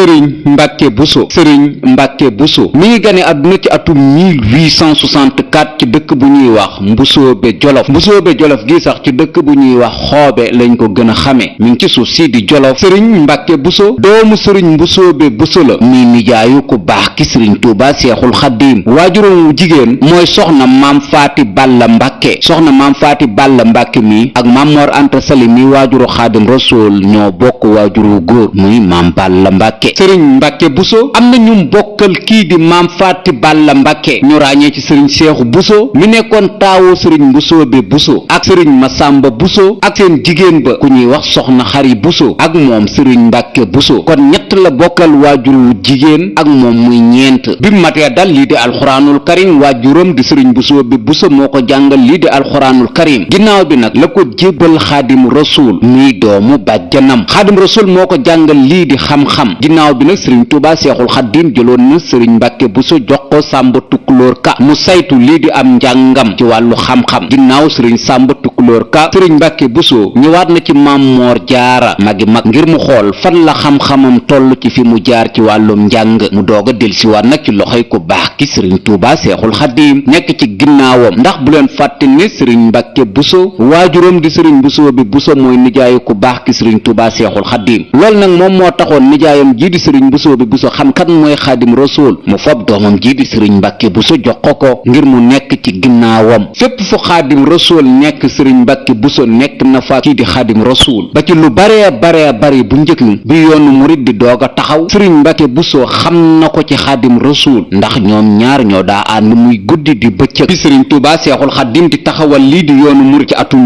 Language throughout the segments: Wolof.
sëriñ Mbàkke Buso. sëriñ Mbàkke Buso mi ngi gane àdduna ci atum 1864 ci dëkk bu ñuy wax Mbusoobe Jolof. Mbusoobe Jolof gi sax ci dëkk bu ñuy wax xoobe lañ ko gën a xamee mi ngi ci suuf si di Jolof. sëriñ Mbàkke Buso doomu sëriñ Mbusoobe Buso la mi nijaayu ku baax ki sëriñ Tuubaa Seexul Xadiim. waajuram wu jigéen mooy soxna maam Faati Balla Mbàkke. soxna maam Faati Balla Mbàkke mi ak maam Mor Anta Sali mi waajuru Xaadim Rasuul ñoo bokk waajuru góor muy maam Balla Mbàkke. sëriñ Mbàkke Buso am na ñu bokkal kii di maam Faati Balla Mbàkke ñu ràññee ci sëriñ Seexu Buso mi nekkoon taawu sëriñ Mbusoobe Buso ak sëriñ Masamba Buso ak seen jigéen ba ku ñuy wax soxna Xari Buso ak moom sëriñ Mbàkke Buso kon ñett la bokkal waajur wu jigéen ak moom muy ñeent. bi matee dal lii di alxuraanul karim waajuram di sëriñ Mbusoobe Buso moo ko jàngal lii di alxuraanul karim ginnaaw bi nag la ko jébbal Xaadim Rasuul muy doomu bàjjanam. Xaadim Rasuul moo ko jàngal lii di xam-xam ginnaaw bi nag sëriñ Tuubaa Seexul Xadiim jëloon na sëriñ Mbàkke Buso jox ko Sàmba Tukulóor Ka mu saytu lii di am njàngam ci wàllu xam-xam ginnaaw sëriñ Sàmba Tukulóor Ka sëriñ Mbàkke Buso ñëwaat na ci Maam Moor Jaara magi mag ngir mu xool fan la xam-xamam toll ci fi mu jaar ci wàllum njàng mu doog a dellusiwaat nag ci loxoy ku baax ki sëriñ Tuubaa Seexul Xadiim nekk ci ginnaawam ndax bu leen fàtte ne sëriñ Mbàkke Buso waajuram di sëriñ Mbusoobe Buso mooy nijaayu ku baax ki sëriñ Tuubaa Seexul Xadiim loolu nag moom moo taxoon nijaayam jii di sëriñ Mbusoobe Buso xam kan mooy Xaadim Rasuul mu fob doomam jii di sëriñ Mbàkke Buso jox ko ngir mu nekk ci ginnaawam fépp fu Xaadim Rasuul nekk sëriñ Mbàkke Buso nekk na fa kii di Xaadim Rasuul ba ci lu baree bari bu njëkk bi yoonu murit di doog a taxaw sëriñ Mbàkke Buso xam na ko ci Xaadim Rasuul ndax ñoom ñaar ñoo daa ànd muy guddi di bëccëg bi sëriñ Tuubaa Seexul Xadiim di taxawal lii di yoonu murit ci atum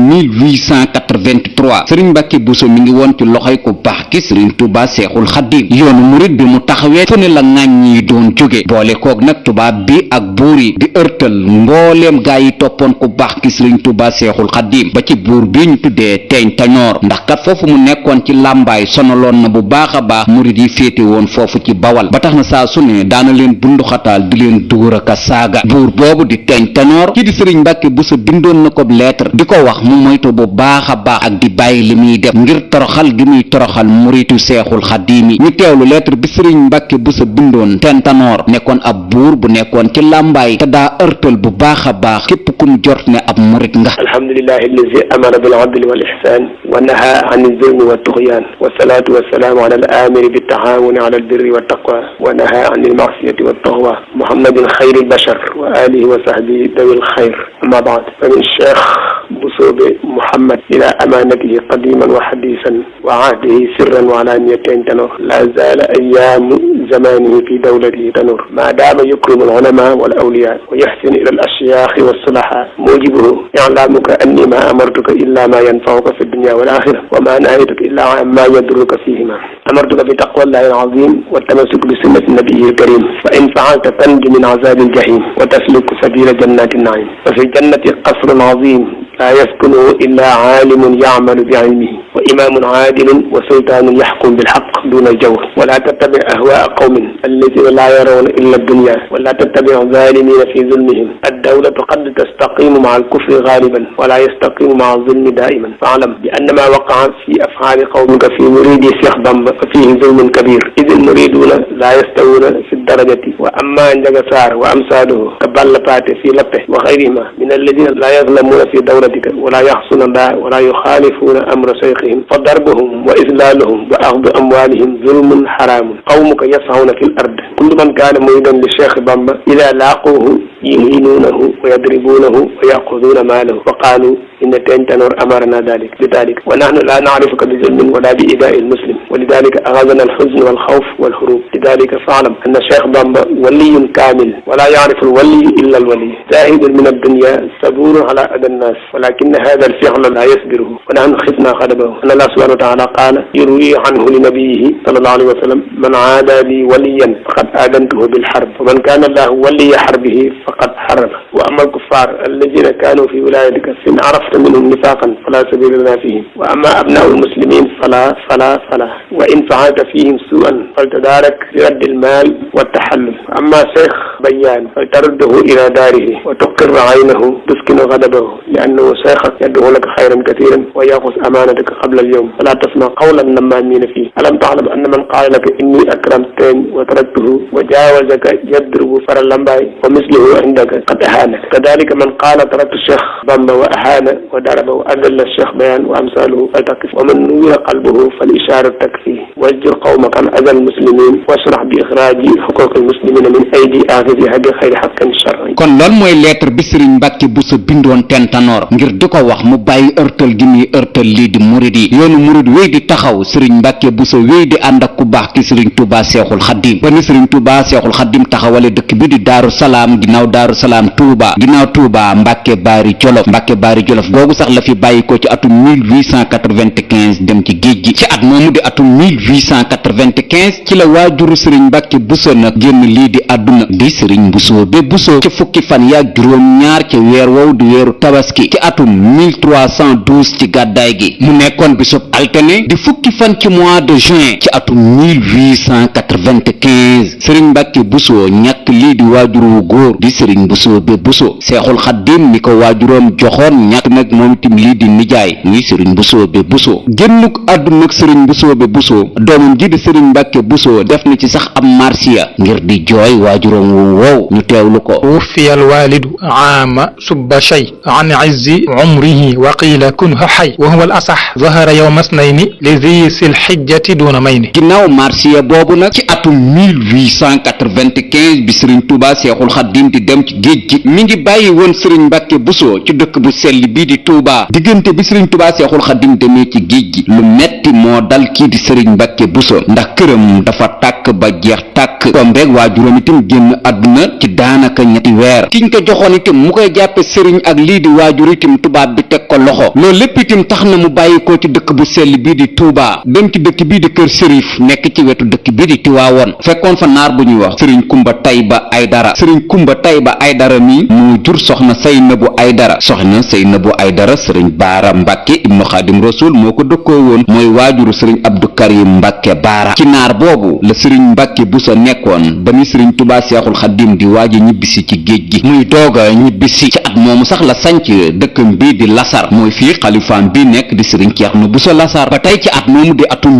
1883 sëriñ Mbàkke Buso mi ngi woon ci loxoy ku baax ki sëriñ Tuubaa Seexul Xadiim yoonu murit bi mu taxawee fu ne la ŋàññ yi doon jóge boole koog nag tubaab bi ak buur yi di ërtal mbooleem gaa yi toppoon ku baax ki sëriñ Tuubaa Seexul Xadiim ba ci buur bi ñu tuddee Teeñ Tañoor ndax kat foofu mu nekkoon ci làmbaay sonaloon na bu baax a baax murit yi féete woon foofu ci bawal ba tax na saa su ne daana leen bunduxataal di leen dóor ak a saaga buur boobu di Teeñ Tañoor kii di sëriñ Mbàkke Buso bindoon na ko lettre di ko wax mu moytu bu baax a baax ak di bàyyi li muy def ngir toroxal gi muy toroxal muritu Seexul Xadiim yi ñu teewlu lettre bi sëriñ Mbàkke Buso bindoon Teeñ Tañoor nekkoon ab buur bu nekkoon ci làmbaay te daa ërtal bu baax a baax képp kum jort ne ab murit nga. alhamdulillahi allazi amara bil adli wal ihsan wa naha an az-zulmi wat tughyan wa salatu wa salamu ala al amiri bit taawuni ala al birri wat taqwa wa naha an al ma'siyati wat taghwa muhammadin khayril bashar wa alihi wa sahbihi dawil khayr amma ba'd fa min Cheikh Mbusoobe Muhammad ila amanatihi qadiman wa hadisan wa ahdihi sirran wa alaniyatan tanur la zala ayyamu zamanihi fi dawlatihi tanur ma dama yukrimu al ulama wal awliya wa yahsinu ila al ashyakh was sulaha mujibuhu i'lamuka anni ma amartuka illa ma yanfa'uka fi dunya wal akhirah wa ma nahaytuka illa amma yadurruka fihima amartuka bi taqwallahi al azim wa tamassuk bi sunnati nabiyyi al karim fa in fa'alta tanju min azab al jahim wa tasluku sabila jannati an-na'im fa fi jannati qasrun azim لا يسكنه إلا عالم يعمل بعلمه وإمام عادل وسلطان يحكم بالحق دون الجور ولا تتبع أهواء قوم الذين لا يرون إلا الدنيا ولا تتبع الظالمين في ظلمهم الدولة قد تستقيم مع الكفر غالبا ولا يستقيم مع الظلم دائما فاعلم بأن ما وقع في أفعال قومك في مريدي شيخ بامبا ففيه ظلم كبير إذ المريدون لا يستوون في الدرجة وأما انجسار وأمثاله كبالبات في لبه وغيرهما من الذين لا يظلمون في دولة ولا يحصون الله ولا يخالفون أمر شيخهم فضربهم وإذلالهم وأخذ أموالهم ظلم حرام قومك يسعون في الأرض كل من كان مريدا للشيخ بامبا إذا لاقوه يهينونه ويضربونه ويأخذون ماله وقالوا إن Teeñ Tañoor أمرنا بذلك ونحن لا نعرفك بظلم ولا بإيذاء المسلم ولذلك أغاظنا الحزن والخوف والهروب لذلك فاعلم أن الشيخ بامبا ولي كامل ولا يعرف الولي إلا الولي زاهد من الدنيا صبور على أذى الناس ولكن هذا الفعل لا يصبره ونحن خفنا غضبه أن الله سبحانه وتعالى قال يروي عنه لنبيه صلى الله عليه وسلم من عادى لي وليا فقد آذنته بالحرب ومن كان الله ولي حربه فقد حرب وأما الكفار الذين كانوا في ولايتك فإن عرفت arafta minhum nifaqan fala sabila lana fihim wa amma abna'u almuslimin fala wa in fa'alta fihim su'an faltadarak bi raddi almal wa tahallul amma shaykh bayyan faltaruddahu ila darihi wa tuqirra 'aynahu tuskinu ghadabahu li'annahu shaykhak yad'u laka khayran kathiran wa yaqus amanataka qabla al-yawm fala tasma qawlan nammamin fihi alam ta'lam anna man qala laka inni akramtani wa taraktuhu wa jawazaka yadrubu fara lambay wa misluhu indaka qad ahana kadhalika man qala taraktu shaykh bamba wa ahana wa daraba wa adalla shaykh bayan wa amsaluhu faltaqif wa man nuwira qalbuhu fal isharatu takfi wajjir qawmaka an adha al-muslimin washrah bi ikhraji huquq al-muslimina min aydi akhidhi hadi khayri haqqin shar'i. kon loolu mooy lettre bi Serigne Mbacke Bousso bindoon Tentanoor ngir di ko wax mu bàyyi ërtal gi muy ërtal lii di murid yi yoonu murid wéy di taxaw Serigne Mbacke Bousso wéy di ànd ak ku baax ki Serigne Touba Seexul Xaddim ba ni Serigne Touba Seexul Xaddim taxawale dëkk bi di Daaru Salaam ginnaaw Daaru Salaam Touba ginnaaw Touba Mbacke Bari Jolof Mbacke Bari Jolof googu sax la fi bàyyi ko ci atum 1895 dem ci géej gi ci at moomu di atum 1895 ci la waajuru Serigne Mbacke Bousso nag génn lii di àdduna di Serigne Mbusoobe Bousso ci fukki fan yaak juróom ñaar ci weer wow di weeru tabaski ci atum 1312 ci gàddaay gi mu nekkoon bisub altine di fukki fan ci mois de juin ci atum 1895 Serigne Mbacke Bousso ñàkk lii di waajuru wu góor di Serigne Mbusoobe Bousso Seexul Xaddim ni ko waajuroom joxoon ñàkk nag moom itam lii di nijaay muy Serigne Mbusoobe Bousso génnuk àdduna ak Serigne Mbusoobe Bousso doomam ji di Serigne Mbacke Bousso def na ci sax am marsiya ngir di jooy waajuroom wu wow ñu teewlu ko wufiya alwalidu aama subba shay an izzi umrihi wa qila kunha hay wa huwa al asah zahara yawma snayni li zi sil hijjati duna mayni ginnaaw marsiya boobu nag ci atum 1895 bi Serigne Touba Seexul Xaddim di dem ci géej gi mi ngi bàyyi woon Serigne Mbacke Bousso ci dëkk bu sell bii di Touba diggante bi Serigne Touba Seexul Xaddim demee ci géej gi lu metti moo dal kii di Serigne Mbacke Bousso ndax këram dafa tàkk ba jeex tàkk tombeeg waajuram itam génn àdduna ci daanaka ñetti weer kiñ ko joxoon itam mu koy jàppe sëriñ ak lii di waajur itam tubaab bi teg ko loxo loolu lépp itam tax na mu bàyyi ko ci dëkk bu sell bii di Touba dem ci dëkk bii di Kër Sërif nekk ci wetu dëkk bii di Tiwaawoon fekkoon fa naar bu ñuy wax Serigne Kumba Tayba Aydara Serigne Kumba Tayba Aydara mi moo jur soxna Saynabu Aydara soxna Saynabu Aydara Serigne Baara Mbacke ibnu Xaadim Rasul moo ko dëkkoo woon mooy waajuru Serigne Abdou Karim Mbacke Baara ci naar boobu la Serigne Mbacke Bousso nekkoon ba ni Serigne Touba Seexul Xaddim di waaji ñibbisi ci géej gi muy dooga ñibbisi ci at moomu sax la sanc dëkkam bii di Lasar mooy fii xalifaam bi nekk di Serigne Ceerno Bousso Lasar ba tey ci at moomu di atum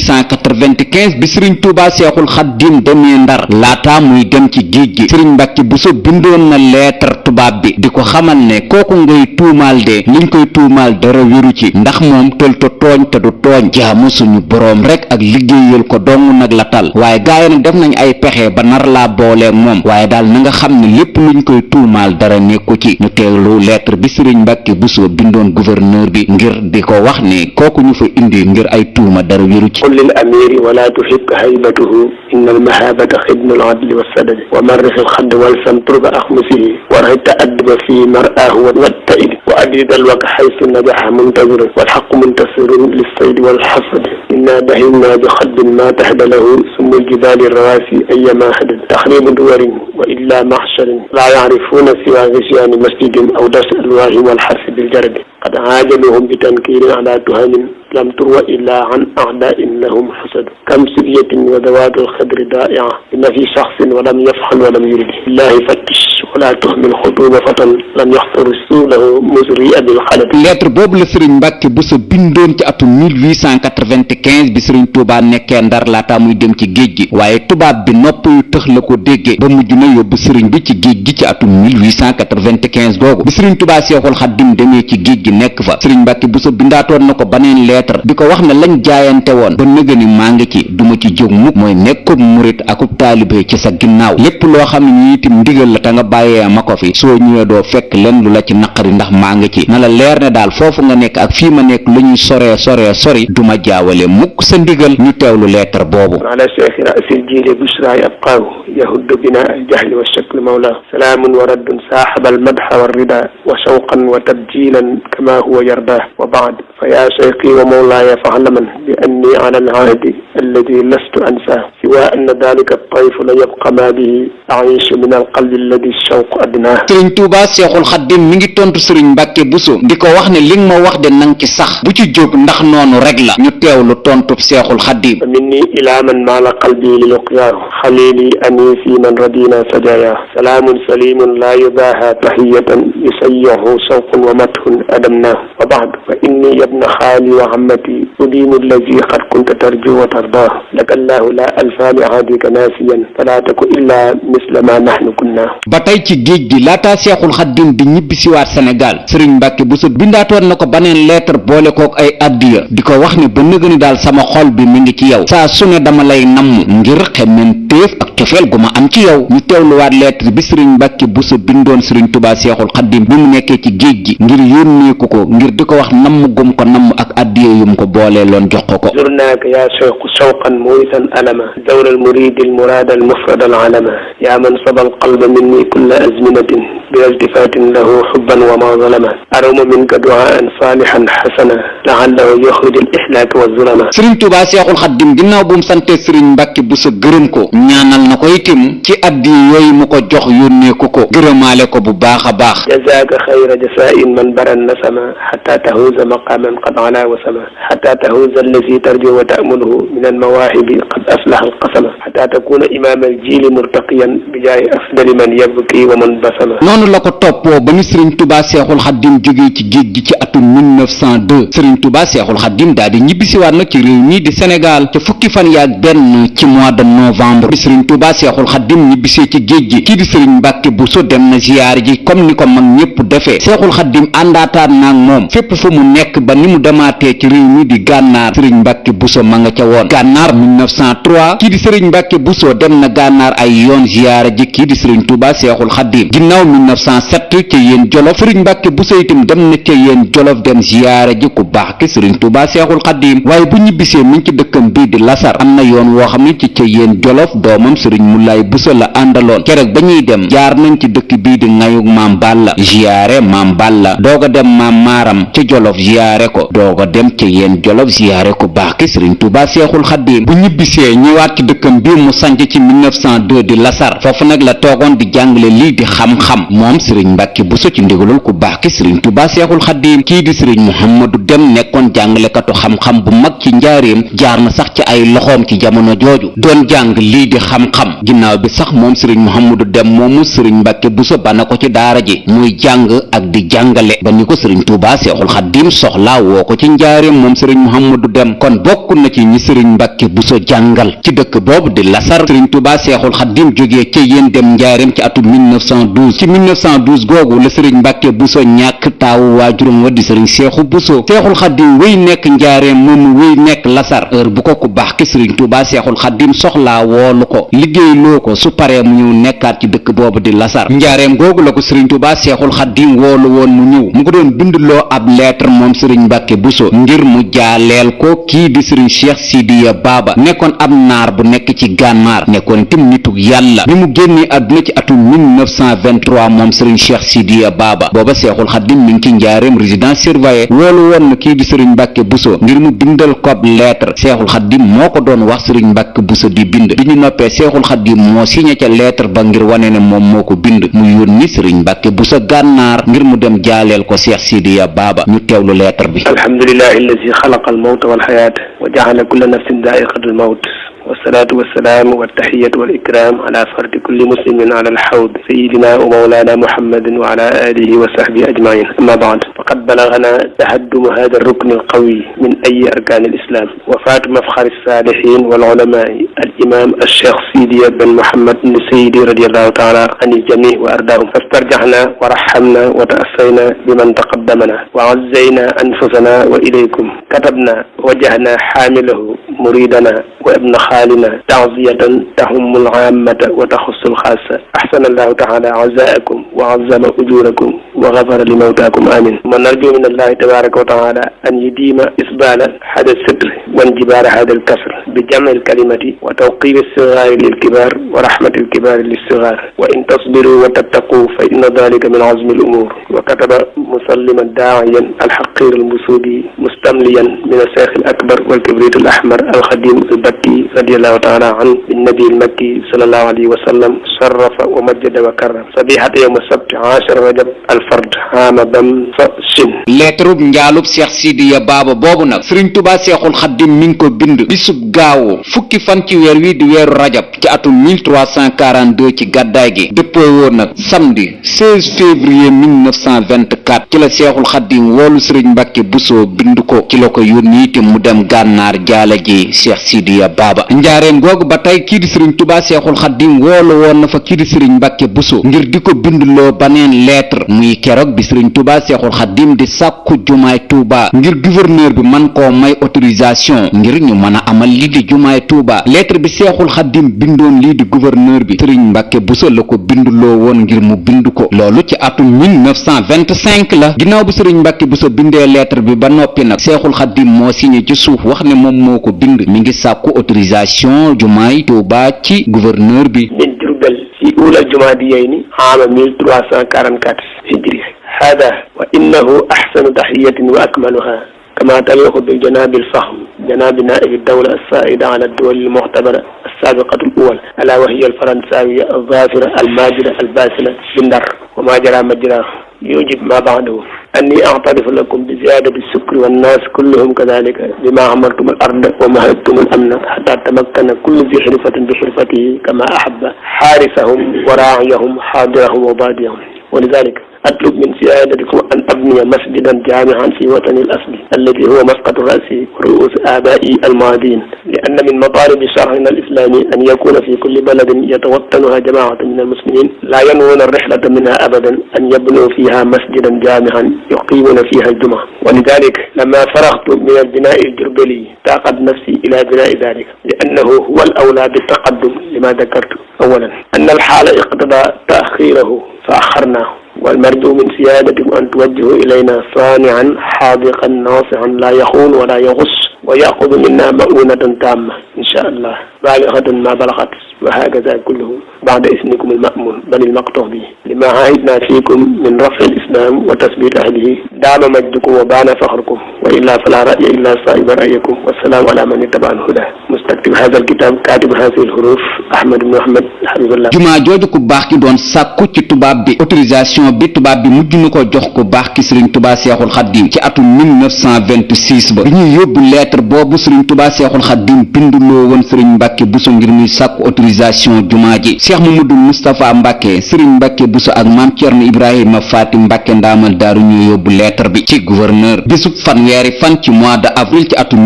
1895 bi Serigne Touba Seexul Xaddim demee Ndar laata muy dem ci géej gi Serigne Mbacke Bousso bindoon na lettre tubaab bi di ko xamal ne kooku ngay tuumaal de liñ koy tuumaal dara wéru ci ndax moom tëlta tooñ te du tooñ jaamu suñu boroom rek ak liggéeyal ko dong nag la tal waaye gaay nag def nañ ay pexe ba nar laa booleeg moom waaye daal na nga xam ne lépp luñ koy tuumaal dara nekku ci ñu teewlu lettre bi Serigne Mbacke Bousso bindoon gouverneur bi ngir di ko wax ne kooku ñu fa indi ngir ay tuuma dara wéru ci qul lil amiri wala tuhibka haybatuhu inna al mahabata xidnu al adli wassadadi wa marrix al xadd walsam turba axmusihi warxi taadduba fi mar'ahu wattaid wa adid alwaka xaysu najaxa muntazirun walxaqu muntasirun lissaydi walxasadi inna dahimna bi xaddin ma tahda lahu summa aljibali rawasi ayama hadad taxribu duwarin wa illa maxsharin laa yacrifuna siwa gisyaani masjidin aw das alwaahi walxarsi biljaradi qad aajaluhum bi tankirin ala tuhamin lam turwa illa an a'da'in lahum xusad kam sibyatin wa dawaatu alxadri daa'i'a bima fi shaxsin wa lam yafxal wa lam yurid billahi fattish wala tuhmil xutuba fatan lam yaxtaru suulahu musri'a bil xalad lettre boobu la Serigne Mbacke Bousso bindoon ci atum 1895 bi Serigne Touba nekkee Ndar laata muy dem ci géej gi waaye tubaab bi nopp yu tëx la ko déggee ba mujj na yóbbu Serigne bi ci géej gi ci atum 1895 googu bi Serigne Touba Seexul Xaddim demee ci géej gi nekk fa Serigne Mbacke Bousso bindaatoon na ko baneen lettre di ko wax ne lañ jaayante woon ba nëgëni maa ngi ci duma ci jóg mukk mooy nekkub murit akub taalibe ci sa ginnaaw lépp loo xam ne ñi itam ndigal la te nga bàyyee ma ko fi soo ñëwee doo fekk len lu la ci naqari ndax maa ngi ci na la leer ne daal foofu nga nekk ak fii ma nekk lu ñuy sori duma jaawale mukk sa ndigal ñu teewlu lettre boobu ala cheikh rasil jiile bushra yabqaahu yahuddu bina al jahli wa shakl mawla salaamun wa raddun saaxaba al madha wa rida wa shawqan wa tabjilan kama huwa yarda wa baad fa yaa cheikhi wa mawlaaya faalaman bi anni ala al ahdi الذي لست أنساه سوى أن ذلك الطيف ليبقى ما به أعيش من القلب الذي الشوق أدناه. sëriñ Tuubaa Seexul Xaddim mi ngi tontu sëriñ Mbàkke Buso di ko wax ne li nga ma wax de nang ci sax bu ci jóg ndax noonu rek la. ñu teewlu tontub Seexul Xaddim. minni ilaa man maala qalbi li luqyaahu xalili anisi man radina sajaya salaamun salimun laa yubaaha tahiyatan yusayyahu shawqun wa mathun adamnaahu wa ba'du fa inni yabna xaali wa ammati udimu allazi qad kunta tarju wa tardaahu laka allahu la alfa li aadika naasiyan falaa taku illaa misla ma nahnu kunna. ba tey ci géej gi laataa Seexul Xaddim di ñibbi siwaat Sénégal sëriñ Mbàkke Buso bindaatoon na ko baneen lettre boole kook ay addiya di ko wax ne ba nëgëni daal sama xol bi mi ngi ci yow saa su ne dama lay namm ngir xemmen téef ak cofeel gu ma am ci yow. ñu teewluwaat lettre bi sëriñ Mbàkke Buso bindoon sëriñ Tuubaa Seexul Xaddim bi mu nekkee ci géej gi ngir yónneeku ko ngir di ko wax namm gum ko namm ak addiya yum ko boolee loon jox ko. zurnaaka yaa shawqu shawqan murisan alama zawra al muridi al murada al mufrad al alama yaa man saba al qalba minni kulla azminatin bila iltifatin lahu xubban wa ma zalama aruma minka duaan salihan xasana laallahu yuxrij al ihlaak wa zulama. sëriñ Tuubaa Seexul Xaddim ginnaaw bu mu santee sëriñ Mbàkke Buso gërëm ko ñaanal na ko itam ci addiya yooyu mu ko jox yónneeku ko gërëmaale ko bu baax a baax. jazaaka xayra jasaain man baran nasama xata tahuuza maqaman qad ala wa sama xata tahuuza allazi tarju wa ta'muluhu min almawaahibi qad aflaha alqasama xata takuna imaama aljiili murtaqiyan bi jaayi afdali man yabki wa man basama. noonu la ko toppoo ba ni sëriñ Tuubaa Seexul Xaddim jógee ci géej gi ci atum 1902 sëriñ Tuubaa Seexul Xaddim daal di ñibbisiwaat nag ci réew mi di Sénégal ca fukki fan yaak benn ci mois de novembre bi sëriñ Tuubaa Seexul Xaddim ñibbisee ci géej gi kii di sëriñ Mbàkke Buso dem na ziyaar ji comme ni ko mag ñépp defee Seexul Xaddim àndaataan naag moom fépp fu mu nekk ba ni mu demaatee ci réew mi di gànnaar sëriñ Mbàkke Buso ma nga ca woon gànnaar 1903 kii di sëriñ Mbàkke Buso dem na gànnaar ay yoon ziyaara ji kii di sëriñ Tuubaa Seexul Xaddim ginnaaw 1907 ca yéen jolof sëriñ Mbàkke Buso itam dem na ca yéen jolof dem ziyaara ji ku baax ki sëriñ Tuubaa Seexul Xaddim waaye bu ñibbisee mi ngi ci dëkkam bii di lasar am na yoon woo xam ne ci ca yéen jolof doomam sëriñ Mulaay Buso la àndaloon keroog ba ñuy dem jaar nañ ci dëkk bii di ngayug maam Balla ziyaare maam Balla dooga dem maam Maaram ca jolof ziyaare ko dooga dem ca yéen jolof ziyaare ku baax ki sëriñ Tuubaa Seexul Xaddim bu ñibbisee ñëwaat ci dëkkam bii mu sanc ci 1902 di lasar foofu nag la toogoon di jàngale lii di xam-xam moom sëriñ Mbàkke Buso ci ndigalul ku baax ki sëriñ Tuubaa Seexul Xaddim kii di sëriñ Muhammadu Dem nekkoon jàngalekatu xam-xam bu mag ci njaareem jaar na sax ci ay loxoom ci jamono jooju doon jàng lii di xam-xam ginnaaw bi sax moom sëriñ Muhammadu Dem moomu sëriñ Mbàkke Buso ba na ko ci daara ji muy jàng ak di jàngale ba ni ko sëriñ Tuubaa Seexul Xaddim soxlaa woo ko ci njaareem moom sëriñ Muhammadu Dem kon bokk na ci ñi sëriñ Mbàkke Buso jàngal ci dëkk boobu di lasar sëriñ Tuubaa Seexul Xaddim jógee ca yéen dem njaareem ci atum 1912 ci 1912 googu la sëriñ Mbàkke Buso ñàkk taawu waajuram wa di sëriñ Seexu Buso Seexul Xaddim wéy nekk njaareem moom wéy nekk lasar heure bu ko ku baax ki sëriñ Tuubaa Seexul Xaddim soxlaa woolu ko liggéey loo ko su paree mu ñëw nekkaat ci dëkk boobu di lasar njaareem googu la ko sëriñ Tuubaa Seexul Xaddim woolu woon mu ñëw mu ko doon bindloo ab lettre moom sëriñ Mbàkke Buso ngir mu jaaleel ko kii di sëriñ Cheikh Sidiya Baba nekkoon ab naar bu nekk ci gànnaar nekkoon tim nitug yàlla bi mu génnee àdduna ci atum 1923 moom sëriñ Cheikh Sidiya Baba booba Seexul Xaddim mi ngi ci njaareem résidence surveillée woolu woon na kii di sëriñ Mbàkke Buso ngir mu bindal ko ab lettre Seexul Xaddim moo ko doon wax sëriñ Mbàkke Buso di bind bi ñu noppee Seexul Xaddim moo signé ca lettre ba ngir wane ne moom moo ko bind mu yónni sëriñ Mbàkke Buso gànnaar ngir mu dem jaaleel ko Cheikh Sidiya Baba ñu teewlu lettre bi. alhamdulillahi allazi xalaqa al mawta wal xayaata wa jaala kulla nafsin daa'iqatal mawt والصلاة والسلام والتحية والإكرام على فرد كل مسلم على الحوض سيدنا ومولانا محمد وعلى آله وصحبه أجمعين أما بعد فقد بلغنا تهدم هذا الركن القوي من أي أركان الإسلام وفاة مفخر الصالحين والعلماء الإمام الشيخ سيدي بن محمد بن سيدي رضي الله تعالى عن الجميع وأرضاهم فاسترجعنا ورحمنا وتأسينا بمن تقدمنا وعزينا أنفسنا وإليكم كتبنا وجهنا حامله مريدنا وابن خالنا تعزية تهم العامة وتخص الخاصة أحسن الله تعالى عزاءكم وعظم أجوركم وغفر لموتاكم آمين ونرجو من الله تبارك وتعالى أن يديم إسبال هذا الستر وانجبار هذا الكسر bi jam'il kalimati wa tawqiri as-sighari lil kibar wa rahmati al-kibari lis-sighar wa in tasbiru wa tattaqu fa inna dhalika min azmi al-umur wa kataba musalliman da'iyan al-haqir al-musubi mustamliyan min الشيخ الأكبر والكبريت الأحمر الخديم البكي رضي الله تعالى عنه بالنبي المكي صلى الله عليه وسلم شرف ومجد وكرم صبيحة يوم السبت 10 رجب الفرد عام بمفشن. lettre njaalub Cheikh Sidiya Baba boobu nag Serigne Touba Cheikhul Khadim mi ngi ko bind bisub gaawu fukki fan ci weer wi di weeru rajab ci atum 1342 ci gàddaay gi dëppoo woon nag samedi 16 février 1924 ci la Cheikhul Khadim woolu Serigne Mbacke Bousso bind ko ci la ko yónni te mu dem gànnaar jaale ji Cheikh Sidiya Baba njaareem googu ba tey kii di Serigne Touba Cheikhul Khadim woolu woon na fa kii di Serigne Mbacke Bousso ngir di ko bindloo baneen lettre muy keroog bi Serigne Touba Cheikhul Khadim di sàkku jumaay Touba ngir gouverneur bi man koo may autorisation ngir ñu mën a amal lii di jumaay Touba lettre bi Cheikhul Khadim bindoon lii di gouverneur bi Serigne Mbacke Bousso la ko bindloo woon ngir mu bind ko loolu ci atum 1925 la ginnaaw bu Serigne Mbacke Bousso bindee lettre bi ba noppi nag Cheikhul Khadim moo signé ci suuf wax ne moom moo ko bind mi ngi sàkku autorisation jumaay Touba ci gouverneur bi min Diourbel fi ula jumaadiyayni ama 1344 hijri hada wa innahu ahsanu tahiyatin wa akmaluha kama taliqu bi janabi al-fahm janabi naib ad-dawla as-sa'ida ala ad-dawal al-mu'tabara as-sabiqatu al-awwal ala wa hiya al-faransawiya al-zafira al-majida al-basila bindar wa ma jara majra يوجب ما بعده أني أعترف لكم بزيادة السكر والناس كلهم كذلك بما عمرتم الأرض ومهدتم الأمن حتى تمكن كل ذي حرفة بحرفته كما أحب حارسهم وراعيهم حاضرهم وباديهم ولذلك أطلب من سيادتكم أن أبني مسجدا جامعا في وطني الأصلي الذي هو مسقط رأسي ورؤوس آبائي الماضين لأن من مطالب شرعنا الإسلامي أن يكون في كل بلد يتوطنها جماعة من المسلمين لا ينوون الرحلة منها أبدا أن يبنوا فيها مسجدا جامعا يقيمون فيها الجمعة ولذلك لما فرغت من البناء الجربلي تاقد نفسي إلى بناء ذلك لأنه هو الأولى بالتقدم لما ذكرت أولا أن الحال اقتضى تأخيره فأخرناه والمرجو من سيادتكم أن توجهوا إلينا صانعا حاذقا ناصحا لا يخون ولا يغش ويأخذ منا مؤونة تامة إن شاء الله بالغة ما بلغت وهكذا كله بعد إذنكم المأمون بل المقطوع به لما عاهدنا فيكم من رفع الإسلام وتثبيت أهله دام مجدكم وبان فخركم وإلا فلا رأي إلا صائب رأيكم والسلام على من اتبع الهدى مستكتب هذا الكتاب كاتب هذه الحروف أحمد بن محمد حبيب الله jumaa jooju ku baax ki doon sàkku ci tubaab bi autorisation bi tubaab bi mujj na ko jox ku baax ki Serigne Touba Cheikhul Khadim ci atum 1926 ba bi ñuy yóbbu lettre boobu Serigne Touba Cheikhul Khadim binduloo woon Serigne Mbacke Bousso ngir muy sàkku autorisation jumaa ji Cheikh Mamadou Moustapha Mbacke Serigne Mbacke Bousso ak Mame Thierno Ibrahima Faty Mbacke ndaamal daaru ñoo yóbbu lettre bi ci gouverneur bisub fanweeri fan ci mois de avril ci atum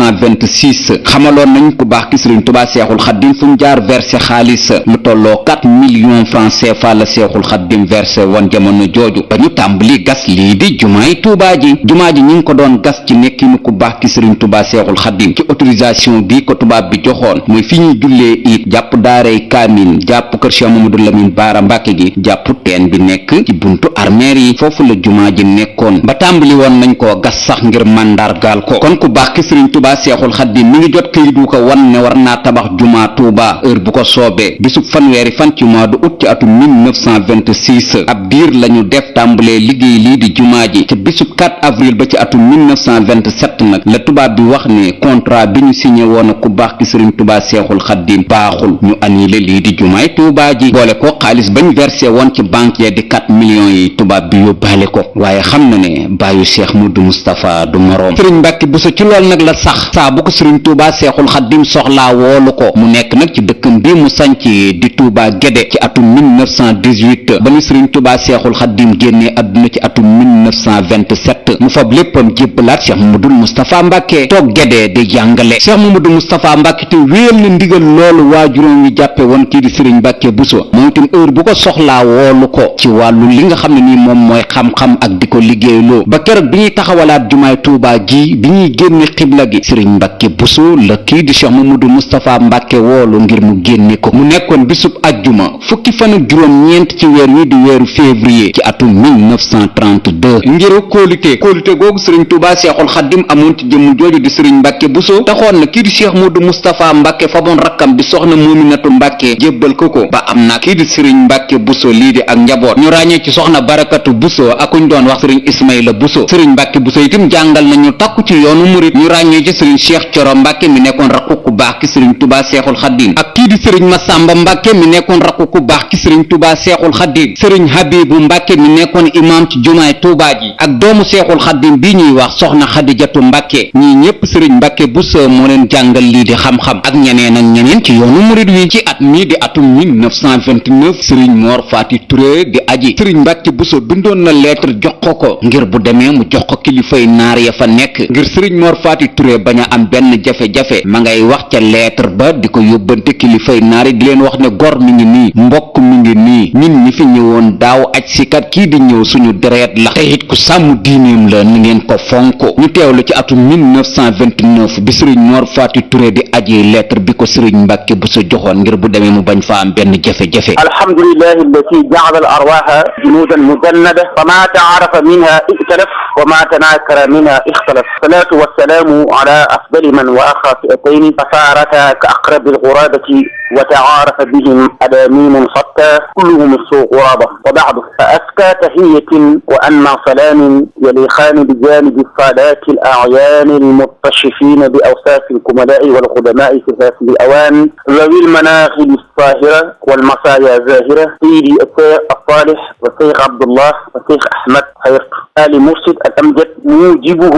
1926 xamaloon nañ ku baax ki Serigne Touba Cheikhul Khadim fu mu jaar versé xaalis lu tolloo 4 millions francs CFA la Cheikhul Khadim versé woon jamono jooju ba ñu tàmbali gas lii di jumaay Touba ji jumaa ji ñi ngi ko doon gas ci nekkinu ku baax ki Serigne Touba Cheikhul Khadim ci autorisation bi ko tubaab bi joxoon muy fi ñuy jullee it jàpp daaray Kaamil jàpp kër Cheikh Mamadou Lamine Bara Mbacke gi jàpp teen bi nekk ci buntu armeer yi foofu la jumaa ji nekkoon ba tàmbali woon nañ koo gas sax ngir mandargaal ko kon ku baax ki Serigne Touba Cheikhul Khadim mi ngi jot kayit wu ko wan ne war naa tabax jumaa Touba heure bu ko soobee bisub fanweeri fan ci mois de août ci atum 1926 ab diir lañu def tàmbalee liggéey lii di jumaa ji ca bisub 4 avril ba ci atum 1927 nag la tubaab bi wax ne contrat bi ñu signé woon ku baax ki Serigne Touba Cheikhul Khadim baaxul ñu annulé lii di jumaay Touba ji boole ko xaalis bañ versé woon ci banque ya di 4 millions yi tubaab bi yóbbaale ko waaye xam na ne bàyyu Cheikh Modou Moustapha du moroom Serigne Mbacke Bousso ci lool nag la sax saa bu ko Serigne Touba Cheikhul Khadim soxlaa woolu ko mu nekk nag ci dëkkam bi mu sanc di Touba Guédé ci atum 1918 ba nu Serigne Touba Cheikhul Khadim génnee adduna ci atum 1927 mu fab léppam jébbalaat Cheikh Mamadou Moustapha Mbacke toog Guédé di jàngale Cheikh Mamadou Moustapha Mbacke te wéyal na ndigal loolu waajuróom wi jàppe woon kii di Serigne Mbacke Bousso moom itam heure bu ko soxlaa woolu ko ci wàllu li nga xam ne nii moom mooy xam-xam ak di ko liggéeyloo ba keroog bi ñuy taxawalaat jumaay Tuubaa ji bi ñuy génne xibla gi sëriñ Mbàkke Buso la kii di Cheikh Mamadou Moustapha Mbàkke woolu ngir mu génne ko mu nekkoon bisub ajjuma fukki fan ak juróom-ñeent ci weer wi di weeru février ci atum 1932 ngir kóolute googu sëriñ Tuubaa Seexul Xaddim amoon ci jëmm jooju di sëriñ Mbàkke Buso taxoon na kii di Cheikh Modou Moustapha Mbàkke faboon rakkam di soxna Muminatu Mbàkke jébbal ko ba am na kii di sëriñ Mbàkke Buso lii di ak njaboot ñu ràññee ci soxna Barakatu Buso ak kuñ doon wax sëriñ Ismaïla Buso sëriñ Mbàkke Buso itam jàngal nañu takku ci yoonu murit ñu ràññee ci sëriñ Cheikh Coro Mbàkke mi nekkoon rakku ku baax ki sëriñ Tuubaa Seexul Xaddim ak kii di sëriñ Masamba Mbàkke mi nekkoon rakku ku baax ki sëriñ Tuubaa Seexul Xaddim sëriñ Habibu Mbàkke mi nekkoon imaam ci jumaay Tuubaa ji ak doomu Seexul Xaddim bii ñuy wax soxna Xadijatu Mbàkke ñii ñépp sëriñ Mbàkke Buso moo leen jàngal lii di xam-xam ak ñeneen ci yoonu murit wi ci at mii di atum 1929 sëriñ Mor Faati Touré di aji sëriñ Mbàkke Buso bindoon na lettre jox ko ngir bu demee mu jox ko kilifay naar ya fa nekk ngir sëriñ Mor Faati Touré bañ a am benn jafe-jafe ma ngay wax ca lettre ba di ko yóbbante kilifay naar yi di leen wax ne gor mi ngi nii mbokk mi ngi nii ñun ñi fi ñëwoon daaw aj si kat kii di ñëw suñu deret la te it ku sàmm diineem la ni ngeen ko fonk ñu teewlu ci atum 1929 bi sëriñ Mor Faati Touré di aji lettre bi ko sëriñ Mbàkke Buso joxoon ngir bu demee mu bañ fa am benn jafe-jafe. alhamdulillahi allati ja'ala al-arwaha junudan mujannada fama ta'arafa minha i'talaf wa ma tanakara minha ikhtalaf salatu wassalamu ala afdali man waqa fi'atayn fasarata ka aqrabi al-ghurabati wa ta'arafa bihim adamin fatta kulluhum as-suq ghuraba wa ba'du fa aska tahiyatin wa anna salamin yaliqan bi janib as-sadat al-a'yan al-muttashifin bi awsaf al-kumala'i wal qudama'i fi hadhihi al-awan ذوي المناخب الصاهرة والمصايا الزاهرة سيدي الشيخ الصالح والشيخ عبد الله والشيخ أحمد خير آل مرشد الأمجد موجبه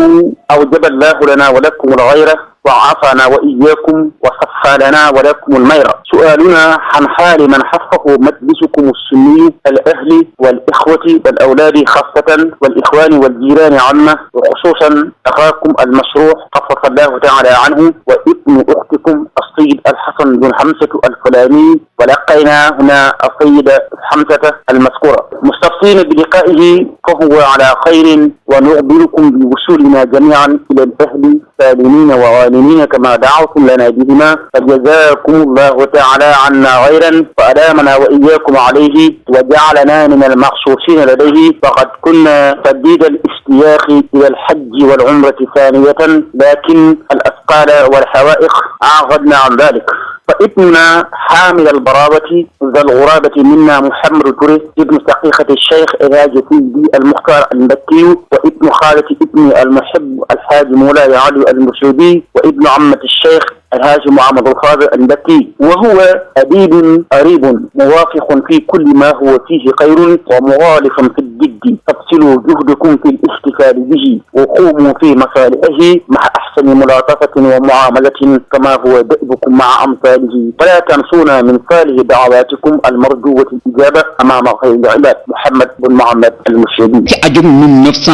أوجب الله لنا ولكم الغيرة وعافانا وإياكم وصفى لنا ولكم الميرة سؤالنا عن حال من حفظه مجلسكم السني الأهل والإخوة والأولاد خاصة والإخوان والجيران عامة وخصوصا أخاكم المشروع خفف الله تعالى عنه وابن أختكم السيد الحسن بن حمزة الفلاني ولقينا هنا السيد حمزة المذكورة مستفسرين بلقائه فهو على خير ونخبركم بوصولنا جميعا إلى الأهل سالمين وغانمين كما دعوتم لنا بهما فجزاكم الله تعالى عنا خيرا وأدامنا وإياكم عليه وجعلنا من المخصوصين لديه فقد كنا شديد الاشتياق إلى الحج والعمرة ثانية لكن الأثقال والحوائق أعغضنا عن ذلك فابننا حامل البرابة ذا الغرابة منا محمد توري ابن شقيقة الشيخ الهاج سيدي المختار المكي وابن خالة ابني المحب الحاج مولاي علي المرشدي وابن عمة الشيخ الهاج محمد الخاضر المكي وهو أديب قريب موافق في كل ما هو فيه خير ومغالف في الجد فابذلوا جهدكم في الاحتفال به وقوموا في مصالحه مع أحسن ملاطفة ومعاملة كما هو دأبكم مع أمثاله ولا تنسونا من صالح دعواتكم المرجوة الإجابة أمام خير العباد محمد بن محمد المرشدي. ci ajum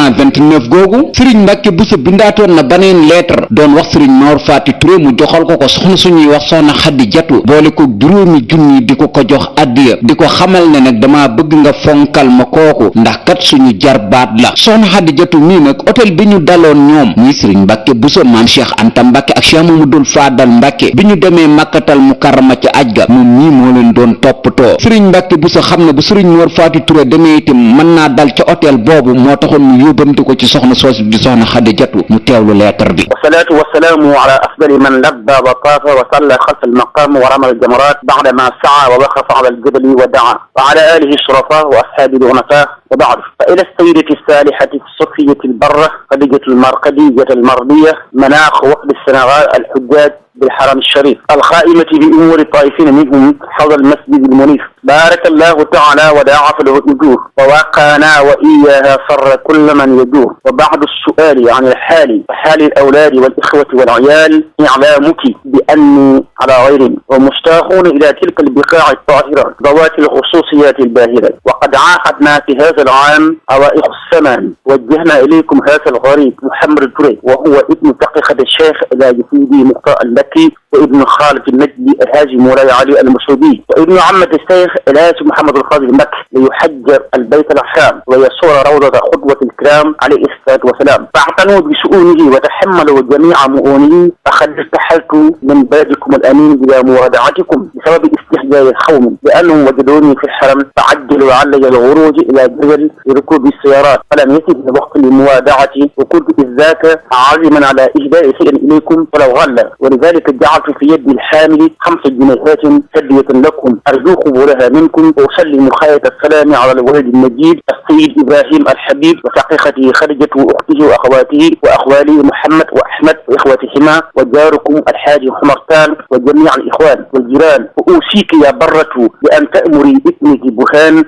1929 googu Serigne Mbacke Bousso bindaatoon na baneen lettre doon wax Serigne Mor Faty Touré mu joxal ko soxna suñuy wax soxna Xadi Jatu boole ko juróomi junni di ko jox addiya di ko xamal ne nag dama bëgg nga fonkal ma kooku ndax kat suñu jarbaat la soxna Xadi Jatu mii nag hôtel bi ñu daloon ñoom muy Serigne Mbacke Bousso maam Cheikh Anta Mbacke ak Cheikh Mamadou Fadal Mbacke bi ñu demee Makkatal Mukarrama ci aj ga moom mii moo leen doon toppatoo Serigne Mbacke Bousso xam ne bu Serigne Mor Faty Touré demee itam mën naa dal ca hôtel boobu moo taxoon mu yóbbante ko ci soxna soosu di soxna Xadi Jatu ñu teewlu lettre bi. wasalaatu wasalaamu ala afdali man labba wa taafa wa salla xalfa almaqam wa rama aljamarat ba'dama sa'a wa waqafa ala aljabali wa da'a wa ala alihi الشرفاء وأصحابه الغنفاء وبعد فإلى السيدة الصالحة الصفية البرة خديجة المرقدية المرضية مناخ وفد السنغال الحجاج بالحرم الشريف القائمة بأمور الطائفين منهم حول المسجد المنيف بارك الله تعالى وضاعف له الأجور ووقانا وإياها فر كل من يجور وبعد السؤال عن الحال وحال الأولاد والإخوة والعيال إعلامك بأني على غير ومشتاقون إلى تلك البقاع الطاهرة ذوات الخصوصيات الباهرة وقد عاقدنا في هذا العام عوائق الثمن وجهنا إليكم هذا الغريب محمد توري وهو ابن دقيقة الشيخ الهاج سيدي مختار المكي وابن خالة النجدي الهاج مولاي علي المرشدي وابن عمة الشيخ El Hadj Mouhamadul Fadil Mbacké ليحجر البيت الحرام ويصور روضة قدوة الكرام عليه الصلاة والسلام فاعتنوا بشؤونه وتحملوا جميع مؤونه فقد استحلت من بابكم الأمين إلى موادعتكم بسبب استحجاج القوم لأنهم وجدوني في الحرم فعجلوا علي الخروج إلى جبل لركوب السيارات فلم يسد الوقت لموادعتي وكنت إذ ذاك عازما على إهداء شيء إليكم ولو غلى ولذلك جعلت في يدي الحامل 5 جنيهات هدية لكم أرجو قبولها منكم وأسلم خيرة السلام على الولد المجيد السيد إبراهيم الحبيب وشقيقته خديجة وأخته وأخواته وأخوالي محمد وأحمد وإخوتهما وجاركم الحاج حمرتان وجميع الإخوان والجيران وأوصيك يا برة بأن تأمري ابنك بوهان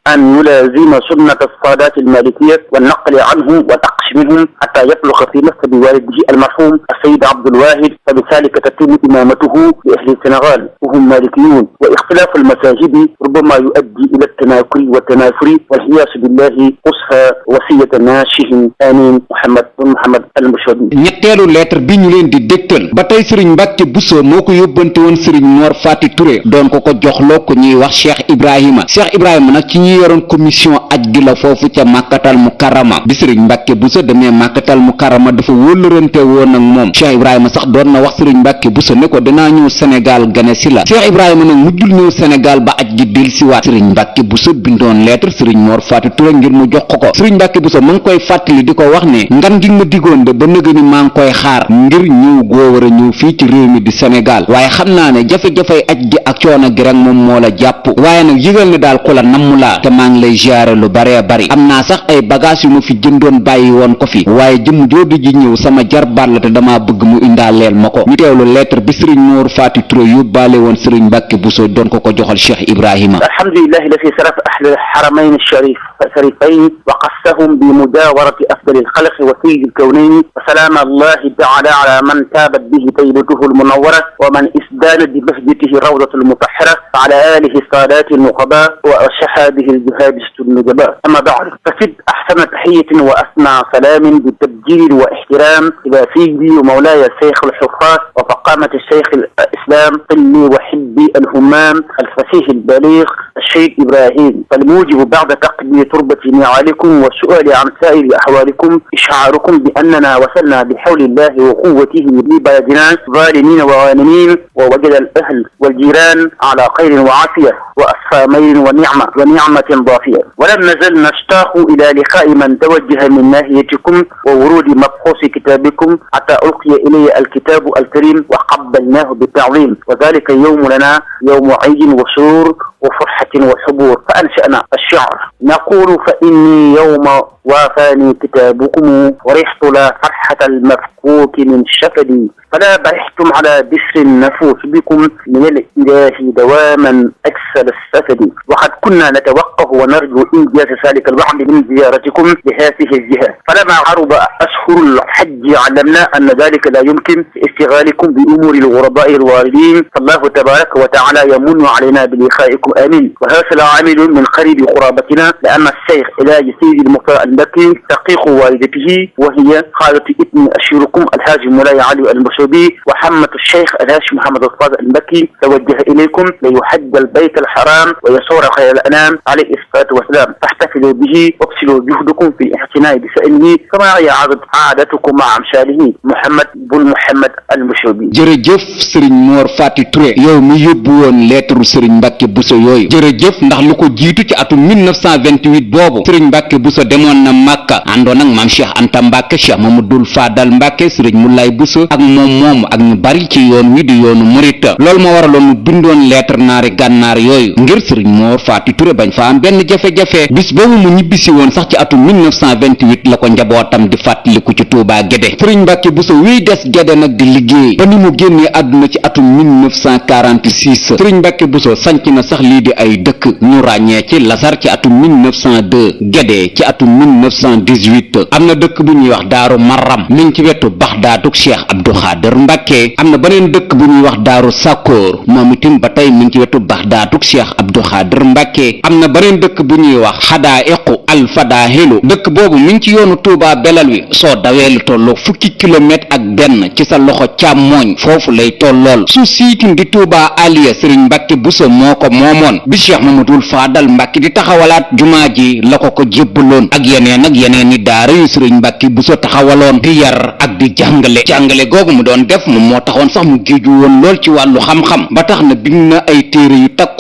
أن يلازم سنة السادات المالكية والنقل عنهم والأقش منهم حتى يبلغ في نسب والده المرحوم السيد عبد الواحد فبذلك تتم إمامته لأهل السنغال وهم مالكيون واختلاف المساجد ربما يؤدي إلى التناكر والتنافر والعياذ بالله قصها وصية ناشه آمين محمد المشهدي. ñetteelu lettre bi ñu leen di dégtal ba tey Serigne Mbacké Bousso moo ko yóbbante woon Serigne Mor Fati Touré doon ko joxloo ko ñuy wax Cheikh Ibrahima nag ci ñi yoroon commission aj gi la foofu ca Makkatal Mukarrama bi Serigne Mbacké Bousso demee Makkatal Mukarrama dafa wóllërante woon ak moom Cheikh Ibrahima sax doon na wax Serigne Mbacké Bousso ne ko dinaa ñëw Sénégal gane si la Cheikh Ibrahima nag mujjul ñëw Sénégal ba aj gi del si waat Serigne Mbacké Bousso bindoon lettre Serigne Mor Fati Touré ngir mu jox ko Serigne Mbacké Bousso ma ngi koy fàttali di ko wax ne ngan gi ma digoon de ba nëga ni maa ngi koy xaar ngir ñëw goo war a ñëw fii ci réew mi di Sénégal waaye xam naa ne jafe-jafey aj gi ak coono gi rek moom moo la jàpp waaye nag yëgal ne daal ku la namm laa te maa ngi lay ziare lu baree bari am naa sax ay bagage yu ma fi jëndoon bàyyi woon ko fi waaye jëm joodu ji ñëw sama jarbaat la te damaa bëgg mu indaaleel ma ko ñu teewlu lettre bi Serigne Mor Fati Touré yóbbaale woon Serigne Mbacké Bousso doon ko joxal Cheikh Ibrahima. alhamdulillahi alladi sarafa ahla alharamayn الشريفين وقصهم بمجاورة أفضل الخلق وسيد الكونين وسلام الله تعالى على من تابت به طيبته المنورة ومن اسدالت ببهجته الروضة المطهرة وعلى آله السادات النقباء وأصحابه الجهادست النجباء أما بعد فسد أحسن تحية وأسمى سلام بالتبجيل واحترام إلى سيدي ومولاي الشيخ الحفاظ وفقامة الشيخ الإسلام قلي وحبي الهمام الفصيح البليغ الشيخ إبراهيم فالموجب بعد تقدير تربة نعالكم والسؤال عن سائر أحوالكم إشعاركم بأننا وصلنا بحول الله وقوته ببلدنا ظالمين وغانمين ووجد الأهل والجيران على خير وعافية وأصفى ميل ونعمة ضافية ولم نزل نشتاق إلى لقاء من توجه من ناحيتكم وورود مبحوث كتابكم حتى ألقي إلي الكتاب الكريم وقبلناه بالتعظيم وذلك يوم لنا يوم عيد وسرور وفرحة وحبور فأنشأنا الشعر نقول فإني يوم وافاني كتابكم ورحت لا فرحة المفكوك من شفدي فلا برحتم على بسر النفوس بكم من الإله دواما أكسل السفد وقد كنا نتوقف ونرجو إنجاز ذلك الوعد من زيارتكم لهذه الجهة فلما عرب أشهر الحج علمنا أن ذلك لا يمكن استغلالكم بأمور الغرباء الواردين فالله تبارك وتعالى يمن علينا بلقائكم آمين وهذا عامل من قريب قرابتنا لأن الشيخ إلهي سيد المختار المكي تقيق والدته وهي خالة ابن أشيركم الحاج مولاي علي المشوبي وحمة الشيخ الحاج محمد الفاضل المكي توجه إليكم ليحج البيت الحرام ويصور خير الأنام عليه الصلاة والسلام فاحتفلوا به وابذلوا جهدكم في الاعتناء بشأنه كما هي عادتكم مع أمثاله محمد بن محمد المشوبي. jërëjëf Serigne Mor Fati Touré yow mi yóbbu woon lettre Serigne Mbacké Bousso yooyu jërëjëf ndax lu ko jiitu ci atum 1928 boobu Serigne Mbacké Bousso demoon na Makka àndoon ak maam Cheikh Anta Mbacké Cheikh Mamadou Fadal Mbacké Serigne Moulay Bousso ak moom ak ñu bari ci yoon wi di yoonu murit loolu moo waraloon mu bindoon lettre naari gànnaar yooyu ngir Serigne Mor Fati Touré bañ fa am benn jafe-jafe bis boobu mu ñibbisi woon sax ci atum 1928 la ko njabootam di fàttaliku ci Touba Guédé Serigne Mbacké Bousso wiy des Guédé nag di liggéey ba ni mu génnee àdduna ci atum 1946 Serigne Mbacké Bousso sanc na sax lii di ay dëkk ñu ràññee ci Lasar ci atum 1902 Guédé ci atum 1918 am na dëkk bu ñuy wax daaru marram mi ngi ci wetu baxdaaduk cheikh abdou xaadir mbàkke am na beneen dëkk bu ñuy wax daaru sakkoor moom itam ba tey mi ngi ci wetu baxdaaduk cheikh abdou xaadir mbàkke am na beneen dëkk bu ñuy wax xadaa'iqu alfadaahilu dëkk boobu mi ngi ci yoonu Touba belal wi soo dawee lu tolloo fukki kilomètre ak benn ci sa loxo càmmooñ foofu lay tollool su siitim di Touba aliya sëriñ mbàkke buso moo ko moomoon bi cheikh mamadul faadal mbàkke di taxawalaat jumaa ji la ko jébbaloon ak yeneen ni daara yu sëriñ mbàkke buso taxawaloon di yar ak di jàngale googu mu doon def moom moo taxoon sax mu géeju woon lool ci wàllu xam-xam ba tax na bind na ay téere yu takk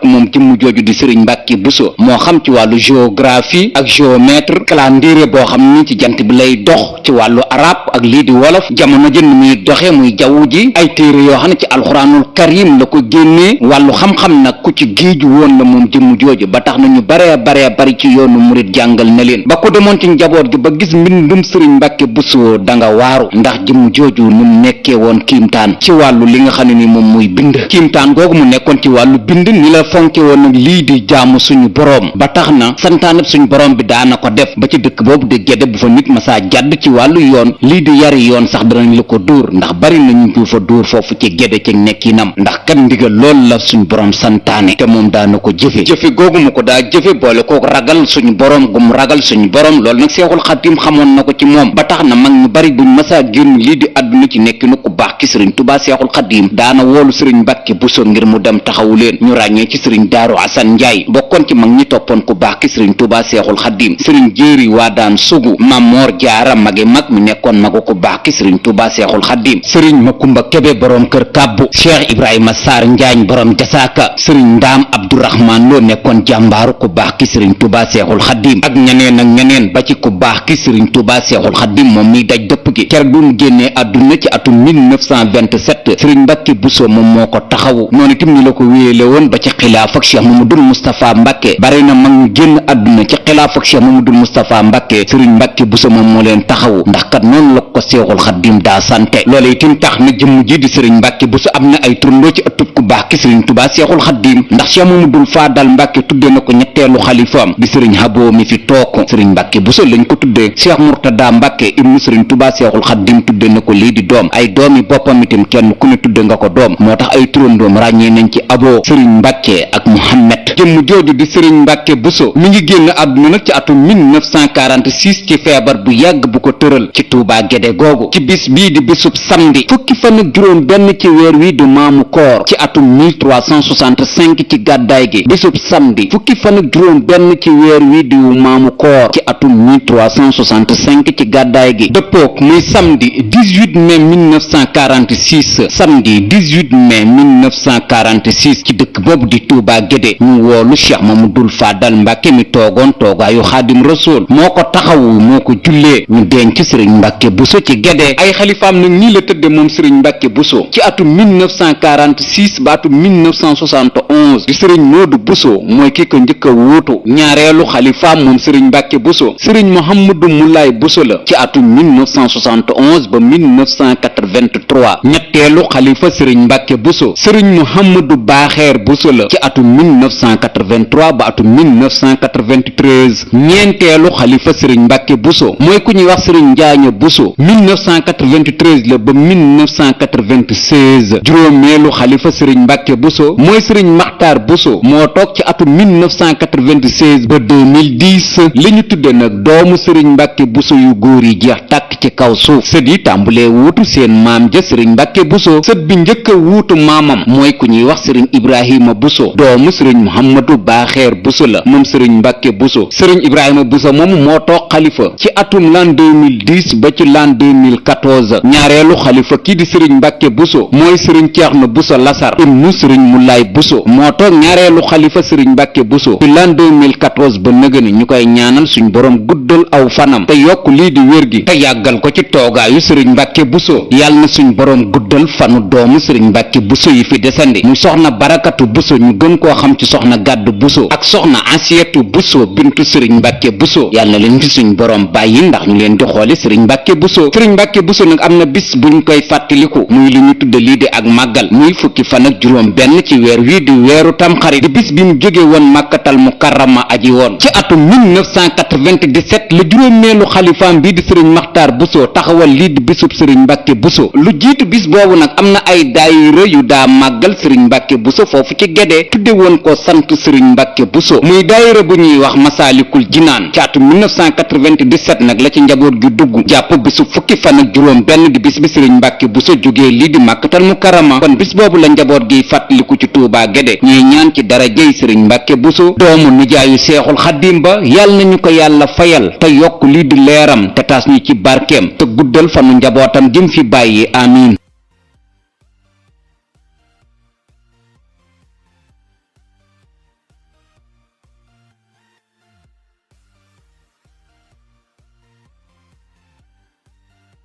moom jëmm jooju di sëriñ mbàkke buso moo xam ci wàllu géographie ak géomètre calendrier boo xam ni ci jant bi lay dox ci wàllu arab ak lii di wolof jamono jën muy doxe muy jaww ji ay téere yoo xam ne ci alxuraanul karim la ko génnee wàllu xam-xam nag ku ci géeju woon la moom jëmm jooju ba tax na ñu baree bari ci yoonu murit jàngal na leen ba ko demoon ci njaboot gi ba gis mbindum sëriñ mbàkke buso danga waaru ndax jëmm jooju nu mu nekkee woon kiimtaan ci wàllu li nga xam ne ni moom muy bind kiimtaan googu mu nekkoon ci wàllu bind ni la fonke woon nag lii di jaamu suñu boroom ba tax na santaanab suñu boroom bi daana ko def ba ci dëkk boobu di Gédé bu fa nit ma saa jàdd ci wàllu yoon lii di yari yoon sax danañ la ko dóor ndax bari nañu ñu fa dóor foofu ci Gédé ci nekkinam ndax kat ndigal loolu la suñu boroom santaane te moom daana ko jëfe googu mu ko daa jëfe boole ko ragal suñu boroom gu mu ragal suñu boroom loolu nag seexul xadim xamoon na ko ci moom ba tax na mag ñu bari buñ masaa génn lii di àdduna ci nekkinu ku baax ki sëriñ tubaa seexul xadim daana woolu sëriñ mbàkke buso ngir mu dem taxawu leen ñu ràññee ci sëriñ daaru asan njaay bokkoon ci mag ñi toppoon ku baax ki sëriñ tubaa seexul xadim sëriñ jéeri waa daan sugu mamoor jaara magi mag mi nekkoon magu ku baax ki sëriñ tubaa seexul xadim sëriñ makumba kebe boroom kër kàbbu cheikh ibrahima saar njaañ boroom jasaaka sëriñ ndaam abdourahman loo nekkoon jàmbaaru ku baax ki sëriñ tubaa seexul xadim ak ñeneen ba ci ku baax ki sëriñ tubaa seexul xadim moom miy daj dëpp gi keroog bi mu génnee àdduna ci atum 1927 sëriñ mbàkke buso moom moo ko taxawu noonu itam ni la ko wéyale woon ba ci xilaaf ak cheikh mamadul moustapha mbàkke bari na mag ñu génn àdduna ci xilaaf ak cheikh mamadul moustapha mbàkke sëriñ mbàkke buso moom moo leen taxawu ndax kat noonu la ko seexul xadim daa sante loolu itam tax na jëmm ji di sëriñ mbàkke buso am na ay turndoo ci ëttub ku baax ki sëriñ tubaa seexul xadim ndax cheikh mamadul faadal mbàkke tudde na ko ñetteelu xalifaam di sëriñ haboo mi fi toog sëriñ mbàkke buso lañ ko tuddee cheikh murtada mbàkke ibnu sëriñ tubaa seexul xadim tudde na ko lii di doom ay doomi boppam itam kenn ku ne tudde nga ko doom moo tax ay turandoom ràññee nañ ci aboo sëriñ mbàkke ak muhammed jëmm jooju di sëriñ mbàkke buso mi ngi génn àdduna nag ci atum 1946 ci feebar bu yàgg bu ko tëral ci Touba Gédé googu ci bis bii di bisub samedi fukki fan ak juróom benn ci weer wi du maamu koor ci atum 1365 ci gàddaay gi bisub samedi fukki fan ak juróom benn ci weer wi di maamu koor ci atum 1365 ci gàddaay gi dëppook muy samedi 18 mai 1946 samedi 18 mai 1946 ci dëkk boobu di Touba Gédé ñu woolu cheikh mamadul faadal mbàkke mi toogoon toogaayu xaadim rasool moo ko taxawu moo ko jullee ñu denc sëriñ mbàkke buso ci Gédé ay xalifaam nag nii la tëdde moom sëriñ mbàkke buso ci atum 1946 ba atum 1971 di sëriñ moodu buso mooy ki ko njëkk a wuutu ñaareelu xalifaam moom sëriñ mbàkke buso sëriñ mohamadu mulaay buso la ci atum 1971 ba 1983 ñetteelu xalifa sëriñ mbàkke buso sëriñ mohamadu baaxeer buso la ci atum 1983 ba atum 1993 ñeenteelu xalifa sëriñ mbàkke buso mooy ku ñuy wax sëriñ njaaña buso 1993 la ba 1996 juróomeelu xalifa sëriñ mbàkke buso mooy sëriñ maxtaar buso moo toog ci atum 1996 ba 2010 li ñu tudde nag doomu sëriñ mbàkke buso yu góor yi jeex tàkk ci kaw suuf sët yi tàmbulee wuutu seen maam ja sëriñ mbàkke buso sët bi njëkk a wuutu maamam mooy ku ñuy wax sëriñ ibrahima buso doomu sëriñ muhammadu baaxeer buso la moom sëriñ mbàkke buso sëriñ ibrahima buso moom moo toog xalifa ci atum l'an 2010 ba ci l'an 2014 ñaareelu xalifa kii di sëriñ mbàkke buso mooy sëriñ ceerno buso lasar ibnu sëriñ mulaay buso moo toog ñaareelu xalifa sëriñ mbàkke buso ci l'an 2014 ba nëgëni ñu koy ñaanal suñ boroom guddal aw fanam te yokk lii di wér gi te yàggal ko ci toogaayu sëriñ mbàkke buso yàlla na suñ boroom guddal fanu doomu sëriñ mbàkke buso yi fi desandi muy soxna barakatu buso ñu gën koo xam ci soxna gàddu buso ak soxna asiyatu buso bintu sëriñ mbàkke buso yàlla na leen fi suñ borom bàyyi ndax ñu leen di xooli sëriñ Mbàkke Buso. sëriñ Mbàkke Buso nag am na bis buñ koy fàttaliku muy li ñu tudde lii di ak màggal muy fukki fan ak juróom benn ci weer wii di weeru tamxarit di bis bi mu jóge woon màkkatal mukarrama aji woon. ci atum 1997 la juróomeelu xalifaam bii di sëriñ Maxtaar Buso taxawal lii di bisub sëriñ Mbàkke Buso. lu jiitu bis boobu nag am na ay daayira yu daa màggal sëriñ Mbàkke Buso foofu ci Gédé tudde woon ko sant sëriñ Mbàkke Buso muy daayira bu ñuy wax Masaalikul Jinaan. ci atum 1997 nag la ci njaboot gi dugg jàpp bisu fukki fan ak juróom benn di bis bi sëriñ Mbàkke Buso jógee lii di màkkatal mukarrama kon bis boobu la njaboot gi fàttaliku ci Tuubaa Gédé ñuy ñaan ci darajey sëriñ Mbàkke Buso doomu nijaayu seexul xaddim ba yàlla nañu ko yàlla fayal te yokk lii di leeram te taas ñu ci barkeem te guddal fanu njabootam jëm fi bàyyi amiin.